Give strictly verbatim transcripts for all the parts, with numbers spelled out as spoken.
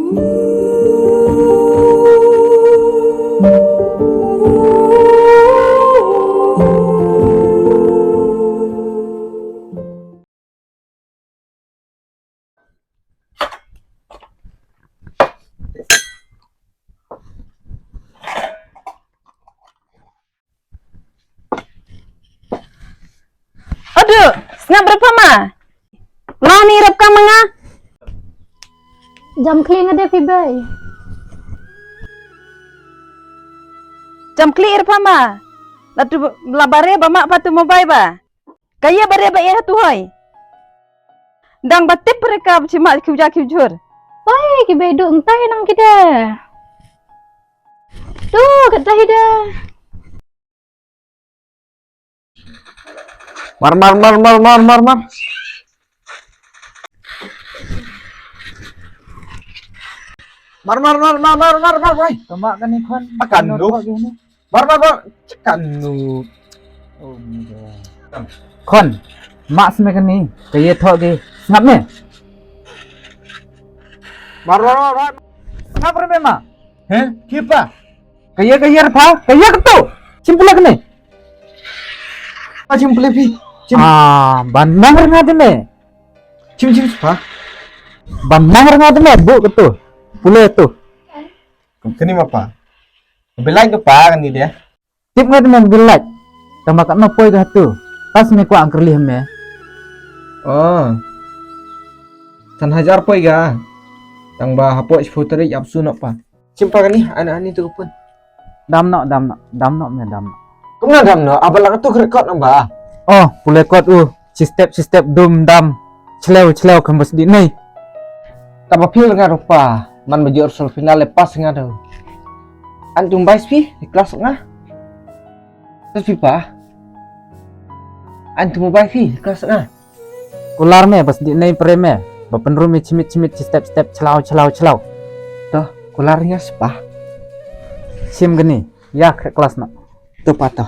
Adu, sngap rep ma. Lani rep ka ma nga. Jam khlieh nga de phi bei. Jam khlieh rep ma. Latu la bare ba ma patu mobile ba. Ka ïa ba re ba ïa tu hoi. Dang ba tip re ka ba chi ma khiu ja khiu jur. Oi, ki bei du ngtai nang ki de. Tu ka tai de. Mar, mar, mar, mar, mar, mar, mar. Mar, mar, mar, mar, mar, mar, mar, mar. Tama kani khon. Akan du. Mar, mar, mar. Chakan nu. Oh, khon. Ma sngap kani. Ka ïa thoh ki. Sngap ne. Mar, mar, mar, mar. Sngap re me ma. He? Kipa. Ka ïa, ka ïa pha. Ka ïa ka tu. Chim pula kani. Ah, chim pula phi. Chim. Ah, ban nang re nga de me. Chim, chim, pa. Ban nang re nga de me. Bu ka tu. Pula tu. Kani ma pa. Belai ka pa kani de. Tip nga te me bilai. Tang ba katno poi ka hatu. Pas me kwah ang kyrlih me. Oh. San hajar poi ka. Tang ba hapoh shiphew tarik ap su noh pa. Chim pa kani, anak ani tu ka pun. Dam noh, dam noh, dam noh me dam noh. Kumno dam noh, aba la ka tu ka record noh ba. Oh, pule kot u. Chi step, chi step, dum, dam. Chlew, chlew, kham bas di nei. Taba phi nga rupa, man ba jor sol final le pas nga do. An tum bai spi, di kelas nga. Terus phi pa. An tum bai phi, di kelas nga. Kular me, bas di nei pre me. Ba penru me chimit, chimit, chi step, step, chlaw, chlaw, chlaw. To, kular nga spa. Sim geni, ya kre kelas na. To pa to.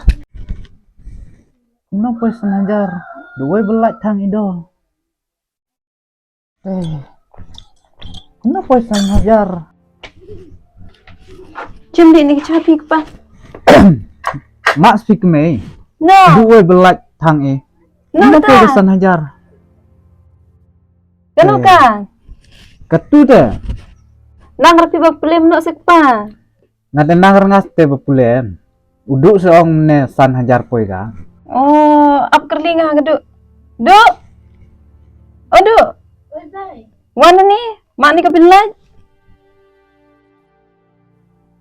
Kumno poi san hajar? Duwai belaj thang ido. Eh. Kumno poi san hajar? Chim di ni cha phi pa. Mak speak me. No. Duwai belaj thang i. No. Kumno poi ta san hajar? Kano ka? Katu te. Nang rapi ba plim no sek pa. Nga te nang rengas te ba pule em. Udu se ong ne san hajar poi ka. Oh, ap kerli nga ngedu. Du. Oh, du. Wan ni, ma ni ka bilaj.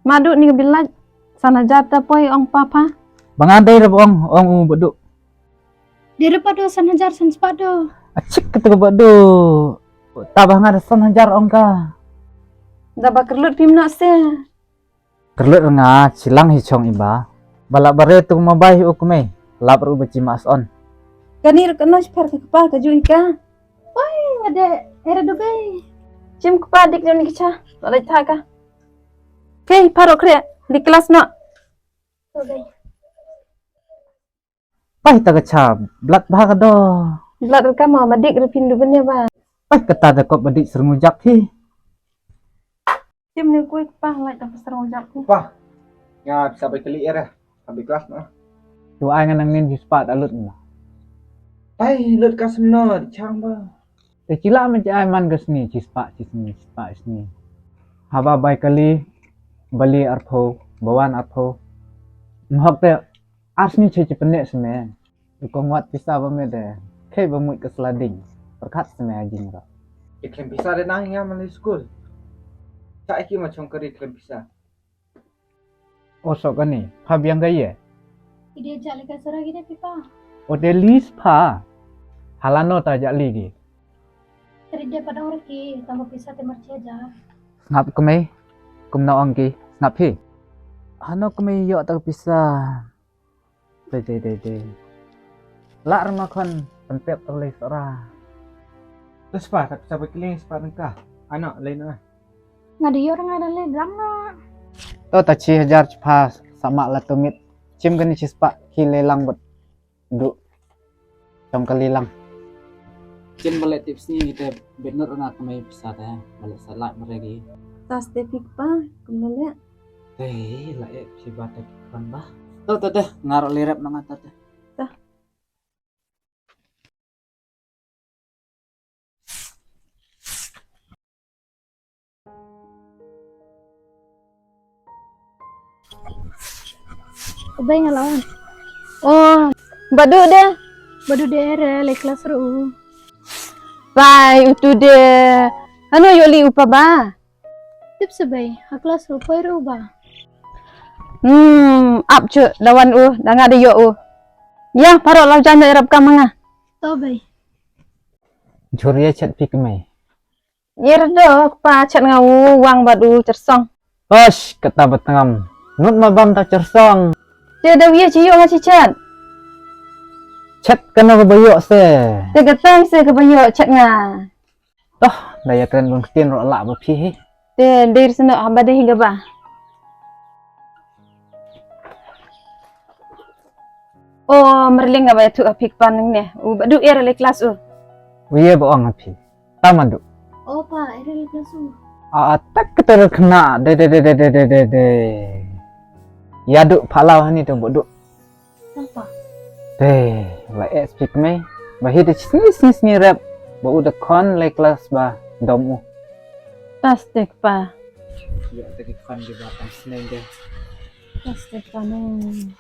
Ma du ni ka bilaj. San hajar ta poi ong papa. Ba nga dei rep ong, ong u ba du. Dei rep ado san hajar san spah do. Achik kata ka ba du. Ta ba nga da san hajar ong ka. Da ba kerlut pim no se. Kerlut nga chilang hi chong iba. Bala bare tu ma bai hi u kmei. Lap ru ba chi mas on. Kani ru kano chi par ka kpa ka ju hi ka. Oi, ngade era Dubai. Chim kpa dik jam ni kicha. Bala tha ka. Kei paro kre di kelas no. Pai ta ka cha blat bha ka do. Blat ka ma madik re pin du bene ba. Pai kata da kop madik serngujak hi. Tim ne kui pa ngai ta serngujak hi. Pa. Nga bisa bai kali era. Abi kelas na. Tu ai nga nang nin jispat alut na. Pai lut ka semno di chang ba. Te chila men ai man ka sni chispa chisni chispa sni. Haba bai kali bali arpho bawan arpho. Mhok te Arsni che che pene seme. Ko ngat pisa ba me de. Kei ba mut ka slading. Perkat seme ajing ro. Iklem pisa de nang ya mali school. Cha iki ma chong kari klem pisa. O so kani, pha biang ka ye. Ide jali ka sura gide pipa. O de lis pha. Halano ta jali gi. Teri de padang reki, tamba pisa te merche ja. Sngap kemei. Kumna ong ki. Sngap hi. Hano kemei yo ta pisa. Dei, dei, dei, dei. Lah rma khon tempet terlei sera. Terus pa, tak sabai keling sepat nengka. Anak lain ah. Nga diyor nga da le dang na. To ta chi hajar chpa sama la tumit. Chim kani chi spa ki le lang bot du. Chong kali lang. Chin bale tips ni te bet not nga kemai pisa te bale salat meregi. Tas te phi kpa, kumno leh? Te la eh phi ba te phi kpan ba. To to te, nga ruh lei rep na nga to te. Ta. Ubei nga lawan. Oh, ba duh de. Ba duh de re, lei klas ruh u. Bai, utu de. Hano ïoh lei u pa ba? Tip sa bei, ha klas ruh poi ruh u ba. Hmm, ap chu, da wan u, da nga da ïoh u. Ïa, parot la jan da rep kam ma nga. To bei. Jhur ïa chat phi kmai. Ïa rdo kpa chat nga u wang bad u chersong. Osh, kata ba tngam. Ngut ma bam ta chersong. Te da ïa chi ïoh nga chi chat. Chat kano ka ba ïoh se. Te ka tang se ka ba ïoh chat nga. Toh, da ïa kren bun ktien ruh lah ba phi hi. Te dei sno haba dei hi ga ba. O, merling nga ba ïathuh ha phi kpa nangne. U ba duh er lei klas u. U ïa ba ong ha phi. Tama duh. O pa, er lei klas u. A tak ka ter khna. De de de de de de de. Ïa duh pha law hani tu ba duh. Tang pa. Te, la eh phi kmai. Ba hi de sngi sngi sngi rep. Ba u da khon lei klas ba dom u. Tas te kpa. Ïa te ki khon ki ba tang sneng de. Tas te kpa nong.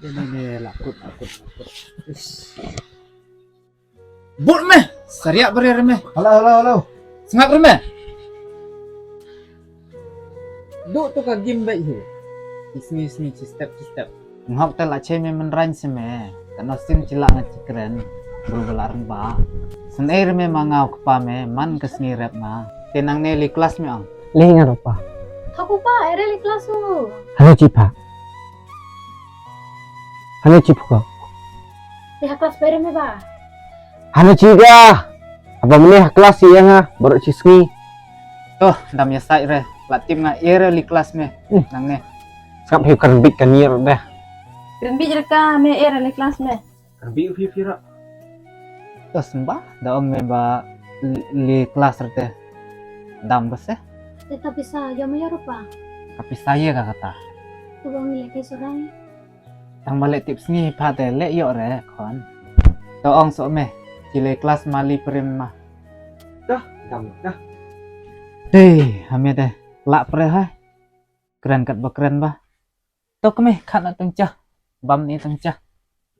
Ne ne ne, la kut la kut la kut. Ish. Bud me, sariak beri re me. Hello hello hello. Sngap re me. Duk tu ka game bad hi. Isni isni chi step chi step. Ngok te la che me menran se me. Ka no sim chi la nga chi kren. Bru bala ren ba. Sen ei re me ma nga u kpa me man ka sngi rep nga. Te nang ne li klas me ang. Li nga rupa. Thaku pa, ere li klas u. Halo chi pa. Hano chi phuka. Te ha klas pere me ba. Hano chi ga. Aba mene ha klas ïa nga baroh chi sngi. Toh, dam ïa sai re. La tip nga ere li klas me. Hmm. Nang ne. Sngap hi kren bit kan ïa deh. Kren bit re ka me ere li klas me. Kren bit phi phi ra. Toh sembah da ong me ba li, li klas re te. Dam ba se. Te ka pisa ïa me ïa rupa. Ka pisa ïa ka kata. Tu ba ngi le ke surai. Tang ba leh tip sngi pha te leh ïoh re khon. To ong soh me. Chi lei klas ma li prim ma. Dah, dam dah. Dei, ha me de. Lah pre ha. Kren kat ba kren ba. To kmie khat na tang cha. Bam ni tang cha.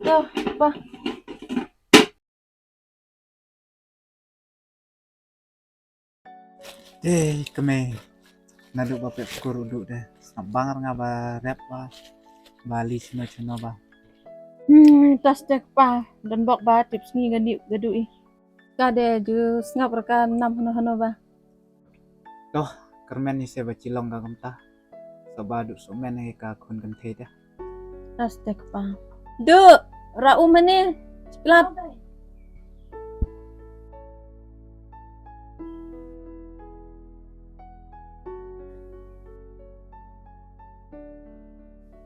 To, ba. Te kmie, naduh ba pep kur u duh de. Sngap bang nga ba rep ba. Ba li sino sino ba. Hmm, tas te kpa, don bok ba tip sngi ga ni ga duh i. Ka de ju sngap ra ka nam hano hano ba. Toh, kyrmen ni se ba chi long ka kumta. Sa ba duh somen ïa ka khun kynthei te. As te kpa. Duh, ra u mane. Chiklat.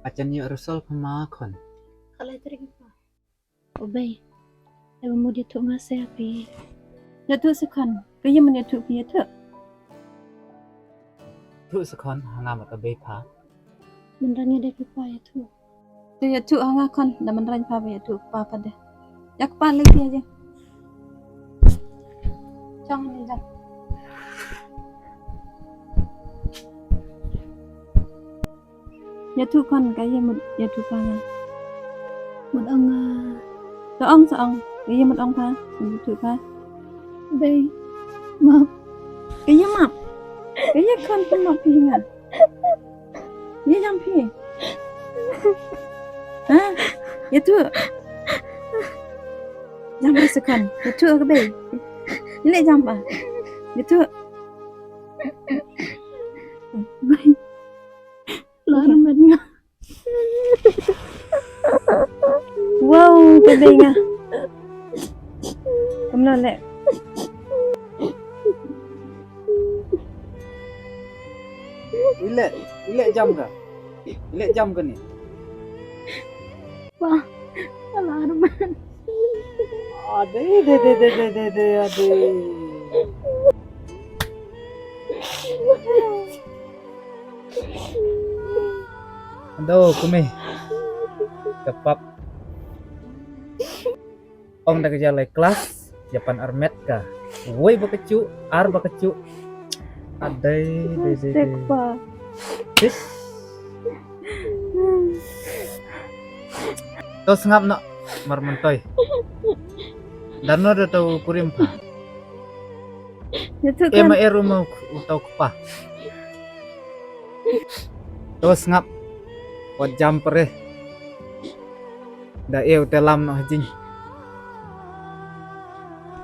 Achan ïoh result pha ma khun. Khalai tarik pa. O bei. Eba mut ïathuh nga se ha phi. Ïathuh se khun. Ka ïa mut ïathuh phi ïathuh. Thuh se khun ha nga ma ka bei pha. Mynta ngi dei phi pa ïathuh. Te ïathuh ha nga khun da mynta pha ba ïathuh pa ka de. Ïa kpa lei phi ïa jing. Chong ni jang. Ïathuh khun ka ïa mut ïathuh pha nga. Mut ong nga. To ong sa ong. Ka ïa mut ong pha. Ïathuh pha. Bei. Map. Ka ïa map. Ka ïa khun pha map phi nga. Ïa jam phi. Ha? Ïathuh. Jam phi sa khun. Ïathuh ka bei. Ïa leh jam pha. Ïathuh. Bei. Lar met nga. Wow, ka bei nga. Kumno leh. Ile, ile jam ka. Ile jam ka ni. Wah, lar met. Ade, de, de, ade. Ando kumi. Ka pap. Ong da ka jia lai klas, japan armet ka. Wei ba ka chu, ar ba ka chu. Adai, dai, dai, dai. Stek pa. Tis. To sngap noh, mar myntoi. Dan no da tau kurim pa. Ema er uma u tau kpa. To sngap. Wat jam pere. Da eu te lam noh jing.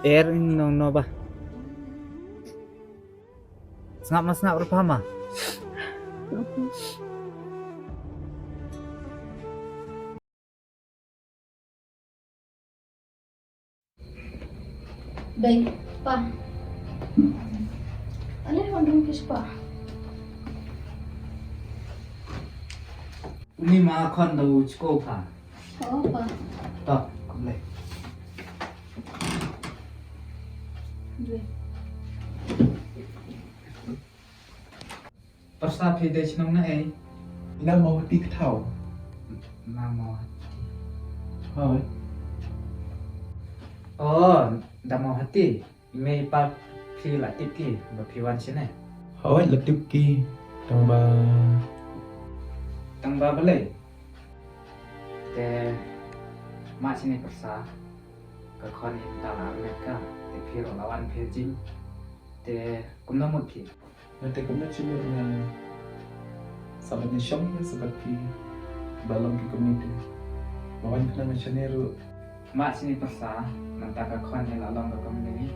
Er in no no ba. Sngap ma sngap rupa ma. Bei, pa. Ale hon dum kis pa. Uni ma khon da u chko pa. Oh, pa. To, khublei. Khublei. Pyrsa phi dei shnong na ei? Na Mawhati Kthaw. Na Mawhati. Hoi. Oh, da Mawhati. Mei pa phi la tip ki ba phi wan shane? Hoi, la tip ki. Tang ba, tang ba balei? Te ma shane pyrsa. Ka khon ïa ta la armet ka. Te phi ruh la wan phi jing. Te kumno mut phi? Nga te kumno chimut nga sa ban ïashong ïa sa bad phi ba long ki kumne te. Ba wan khnang nga shane ruh. Ma shini pyrsa mynta ka khon ïa la long ka kumne.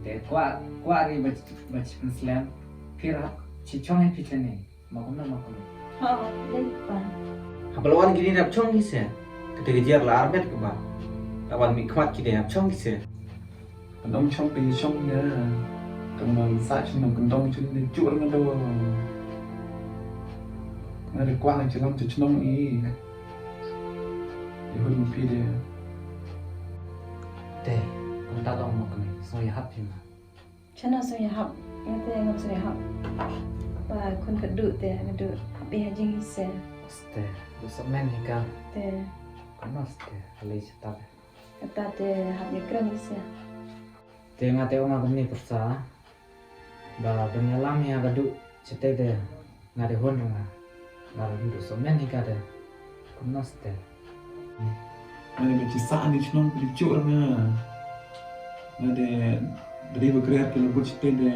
Te kwah kwah ri ba ba chi pynslem. Phi rap chi chong ïa phi shane. Ma kumno ma kumno. Ha dei pa. Haba la wan kine rap chong ki se. Kata ka jia la armet ka ba. La wan mih khmat kine rap chong ki se. Ka nongchong te shong ïa. Ka man sa chin nong ka nongchong te chuh nga do. Nga de kwah nga chilam cha chnong i. Ïa hun phi de. Te, kumta dong mo kane, sngew ïahap phi ma. Chana sngew ïahap, nga te ngam sngew ïahap. Ba khun ka duh te, nga duh hap ïa jing i se. Ste, du shmen hi ka. Te. Kumno ste, halei chata. Kata te hap ïakren ïa se. Te nga te ong nga kumne pyrsa. Ba ban ïalam ïa ka duh chitei te nga de hun nga. Nga de hun duh somen hi ka de. Kumno ste. Nga de chi sa ni chnong peli chuh nga. Nga de dei ba krer peli but chitei de.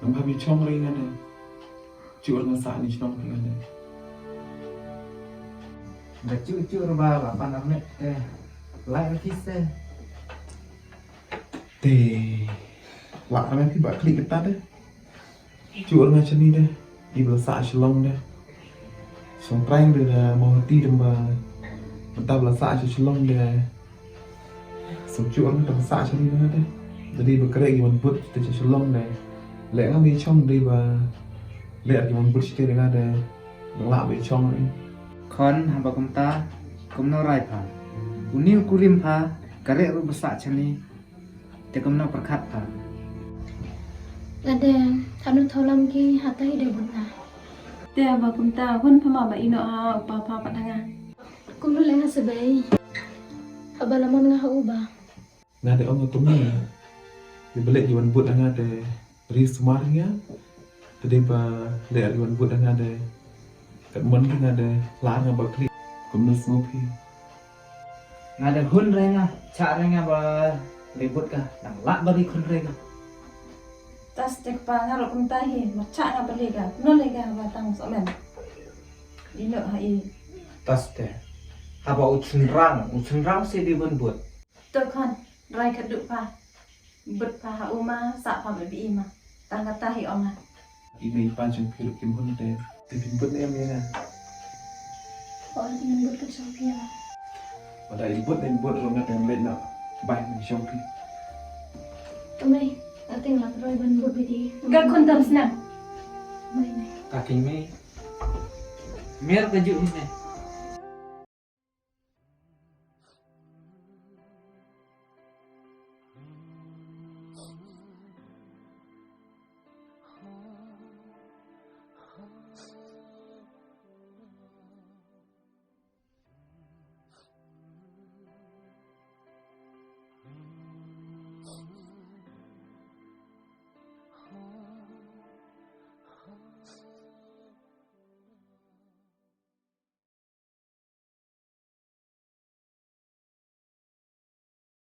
Nang hap ïa chong ri nga de. Chuh nga sa ni chnong peli nga de. Ba chuh chuh ba ba pan armet te. Lai ra ki se. Te. Lah kane phi ba klik kata de. Chuh nga chani de. Di ba sa Shillong de. Song train de da Mawhati de ba. Mata ba sa Shillong de. Song chuh nga ta sa chani de de. Jadi ba kare ki wan but te Shillong de. Le nga mi chong de ba. Le ki wan but te de nga de. Ba la ba chong ni. Khon haba kumta kumno rai pha. Uni u kurim pha kare ru ba sa chani. Te kumno pyrkhat pha. Lade hanu tholam ki hata hi de bun na. Te ba kumta hun pha ma ba ino ha u pa pha pat nga. Kumno le nga sebai. Haba lamon nga ha u ba. Nga de ong nga kumne. Ri balik ji wan but nga de ri sumar nga. Te de ba le ri wan but nga de. Kat mon ki nga de lar nga ba klik. Kumno sngup hi. Nga de hun re nga, chah re nga ba le but ka, dang lah ba ri khun re nga. Tas te kpa nga ruh kumta hi, ma chah nga ba le ka, no le ka ba tang somen. Ino ha i. Tas te. Haba u chynrang, u chynrang se di ban but. To khon, rai ka duh pa. But pa ha u ma, sa pa ba bi i ma. Tang kata hi ong nga. I mei i pa jong phi ruh kim hun te. Te phin but ne em ïa nga. Ol phin but ka jong phi ïa nga. Wada i but ne but ruh nga te em leit noh. Bai ne jong phi. Ka mei, nga te nga la roi ban but bidi. Ka khun tam snam. Mei mei. Ka king mei. Mer ka ju hi ne.